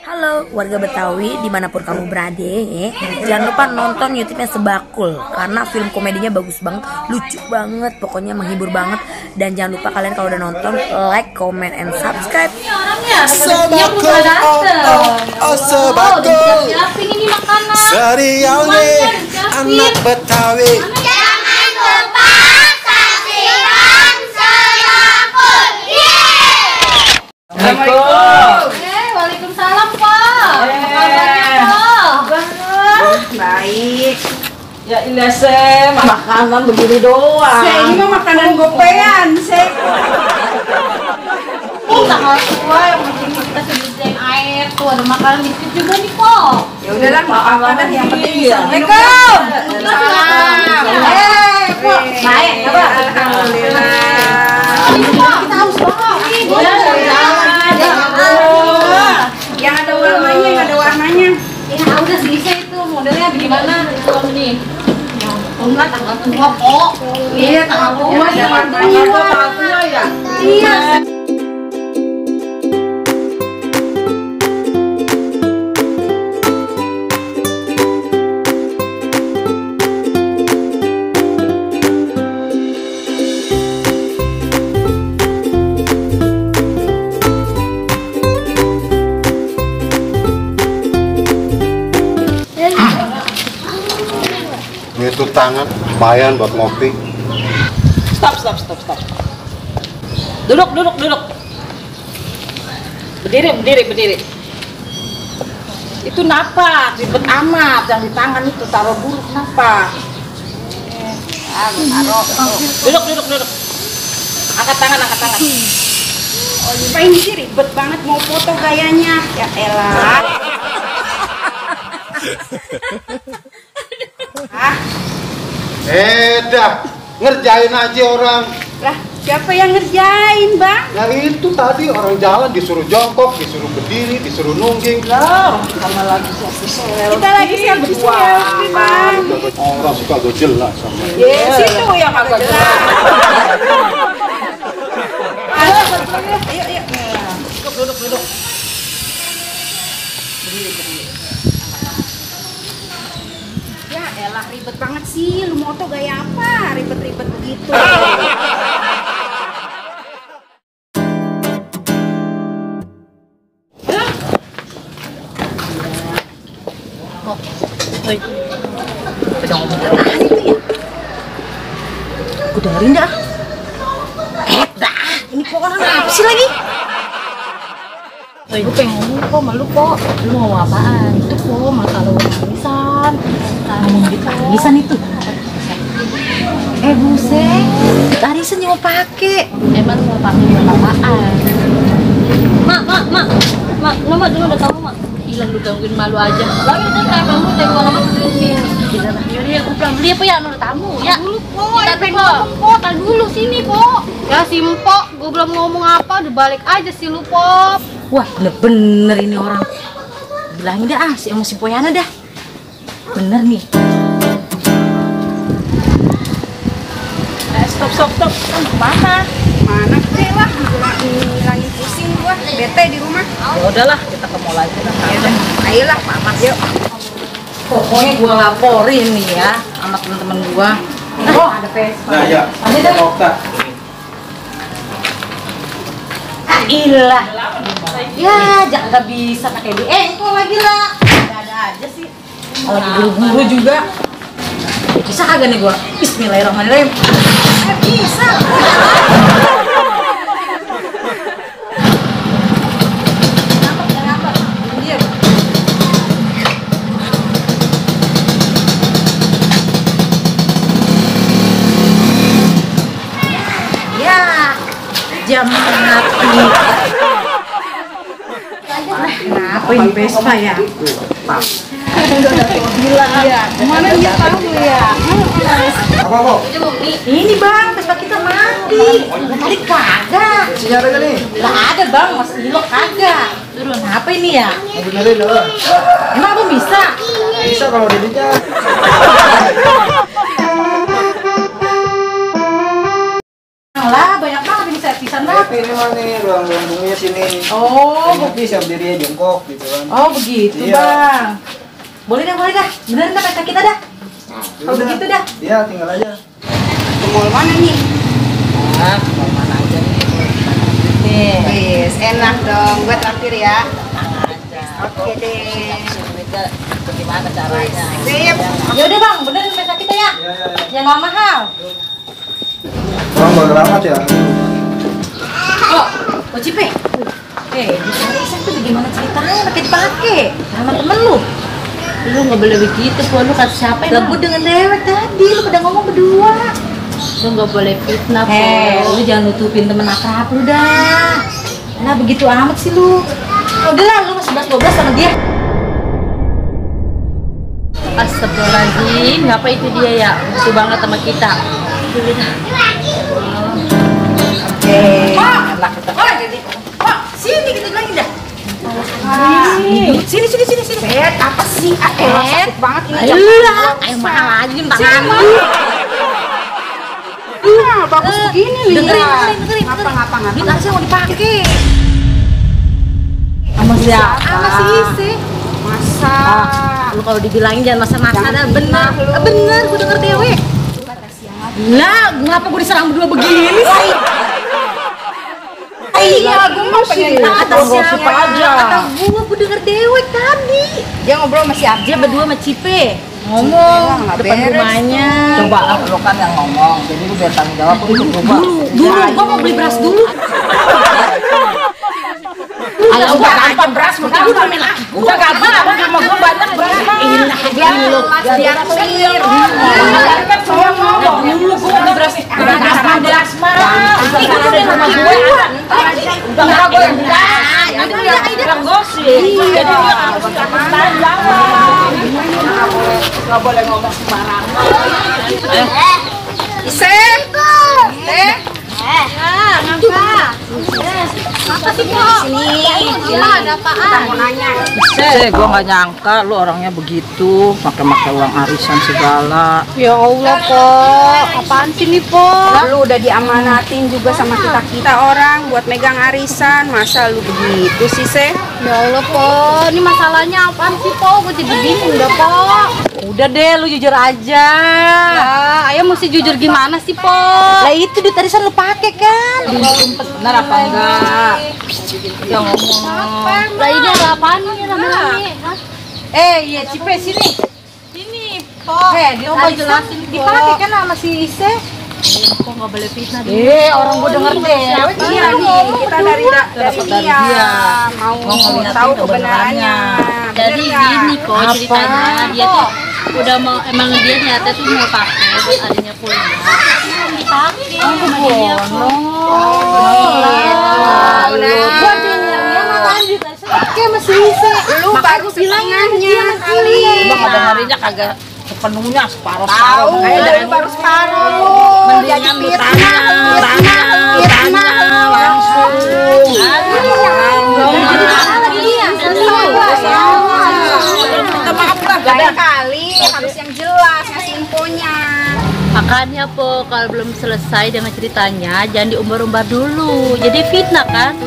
Halo warga Betawi dimanapun kamu berada, jangan lupa nonton YouTube-nya Sebakul karena film komedinya bagus banget, lucu banget, pokoknya menghibur banget. Dan jangan lupa kalian kalau udah nonton like, comment, and subscribe. Sebakul, Sebakul, ini makanan. serialnya anak Betawi. Jangan lupa saksikan Sebakul. Assalamualaikum. Waalaikumsalam, Pak. Apa kabarnya, Pak? Baik. Ya ilah se, makanan begini doang. Ini mah makanan gopean, Sek. Tanggal tua yang penting kita sediain air tuh, ada makanan biskuit juga nih, Pak. Ya udahlah, apa-apa dah, yang penting bisa minum. Assalamualaikum. Waalaikumsalam. Baik, apa? Alhamdulillah. Pak, kita haus banget. Yang ada warnanya, yang ada warnanya. Ya udah bisa itu modelnya gimana kalau ini? Enggak tanggal tua kok. Iya tanggal tua Ada ya. warnanya kok, tanggal tua ya. Iya. Itu tangan lumayan buat ngopi. Stop. Duduk. Berdiri. Itu napa? Ribet amat, yang di tangan itu taruh dulu kenapa? Duduk. Angkat tangan. Apa ini sih ribet banget mau foto gayanya. Ya elah. Dah, ngerjain aja orang. Lah, siapa yang ngerjain, Bang? Nah itu tadi orang jalan disuruh jongkok, disuruh berdiri, disuruh nungging. Lah, sama lagi selfie. Kita lagi selfie, Bang. Orang suka gue jelas sama. Yes, itu yang agak jelas. Ayo. Duduk. Ya elah, ribet banget sih. Lu moto gaya apa? Ribet-ribet begitu. Udah ngomong apa itu ya? Gue dengerin dah. Dah, ini kok orang apa sih lagi? Gue pengen ngomong kok malu kok. Lu mau apaan? Itu kok masalah warisan. Ngomong di warisan itu. Buset. Arisan yang mau pakai. Emang mau pakai buat apaan? Mak, nama dulu udah tahu, Mak. Hilang lu gangguin malu aja. Lagi udah kayak kamu tengok lama sini. Kita lah. Yaudah, aku pulang beli apa ya? Udah tamu ya. Dulu kok. Kita pengen kok. Tar dulu sini kok. Ya si Mpok, gue belum ngomong apa, udah balik aja sih lu Pop. Wah, bener-bener ini orang. Bilangin dah si sama si Poyana dah. Bener nih. Stop. Mana? Mana sih lah? Ngilangin pusing gua. Bete di rumah. Ya udahlah, kita ke mall aja lah. Ayolah, Mamat yuk. Pokoknya gua laporin nih ya sama temen-temen gua. Oh, ada Vespa. Nah ya, Okta. Ilah. Ya, jangan bisa pakai engkol lagi lah. Ada aja sih. Kalau buru-buru juga. Bisa kagak nih gua? Bismillahirrahmanirrahim. Bisa. Ya, jam mati. Kenapa ini Vespa ya? Mana dia tahu ya? Apa kok? Ini bang, Vespa kita mati. Tadi kagak. Sinyal ada nih? Lah ada bang, Mas Ilo kagak. Turun apa ini ya? Mau benerin dong. Emang aku bisa? Bisa kalau udah dicat. Lah banyak banget ini servisan lah. Tapi ini mah nih ruang bumbunya sini. Oh, Nanti siap dirinya jongkok gitu kan. oh begitu Iya. bang. Boleh dah. Beneran dah pesta kita dah. Kalau Udah. begitu dah. Iya, tinggal aja. Ke mall mana nih? Nah, mau mana aja nih. Nih. Wis, enak dong. Gue traktir ya. Oke deh. Bagaimana caranya? Sip. Ya udah bang, beneran pesta kita ya. Yang nggak mahal. Bang, baru amat ya. Oh Cipe. Arisan tuh bagaimana ceritanya pakai dipakai sama temen lu? Lu nggak boleh begitu, Po. Lu kata siapa Lah emang? gua dengan dewek tadi, lu pada ngomong berdua. Lu nggak boleh fitnah, Po. Lu jangan nutupin temen akrab lu dah. Nah begitu amat sih lu. Udah lah, lu masih 11-12 sama dia. Astagfirullahaladzim, ngapa itu dia ya? Butuh banget sama kita. Sini kita lagi dah. Sini. Apa sih? Sakit banget ini. Ayolah, ayo mahal aja jam tangan. Nah, bagus begini nih. Dengerin. Ngapa? Duit Arsya mau dipakai. Sama siapa? Sama si Ise. Masa? Lu kalau dibilangin jangan masa-masa dah, bener. Bener, gua denger dewek. Lah, ngapa gua diserang berdua begini sih? Iya, gua mau pengen Kata siapa aja. Kata gua denger dewek tadi. Dia ngobrol sama si Abdi. Dia berdua sama Cipe. Ngomong nggak depan beres. rumahnya. Coba lah, lu kan yang ngomong. Jadi lu biar tanggung jawab lu coba. Dulu, gua mau beli beras dulu. Ayo udah gampang beras, udah gampang, abang sama gua banyak beras. Biar clear. Dulu gua beli beras mah. Itu kan sama gue. Udah enggak gue yang bilang gosip. Jadi dia harus Nggak boleh ngomong sembarangan. Ise. apa sih, Kok? Sini. Ada apaan? Mau nanya. Gua nggak nyangka lu orangnya begitu, pakai uang arisan segala. Ya Allah, Kok. Apaan sih nih, Kok? Lu udah diamanatin juga sama kita orang buat megang arisan. Masa lu begitu sih, Se? Ya Allah, Po. Ini masalahnya apaan sih, Po? Gue jadi bingung dah, Po. Udah deh, lu jujur aja. Ya, ayah mesti jujur gimana sih, Po? Lah itu duit arisan lu pakai kan? Benar apa enggak? Dia ngomong. Lah ini ada apaan nih rame-rame? Hah? Iya, Cipe sini. Ini, Po. Coba jelasin, dipakai kan sama si Ise. Kok nggak boleh fitnah dulu? Orang gua denger dewek. Iya nih, kita dari dia mau tahu kebenarannya. Jadi Bener nggak? gini kok ceritanya, dia tuh udah mau, emang dia nyata tuh mau pakai buat adanya kuliah. Dipakai sama dia, Po. Pakai sama si Ise. Lu baru setengahnya kali. Bang ada ngarinya kagak sepenuhnya separuh. Kayak dari baru separuh. Mendingan lu tanya langsung. Lain kali harus yang jelas ngasih infonya. Makanya, Po, kalau belum selesai dengan ceritanya, jangan diumbar-umbar dulu. Jadi fitnah kan?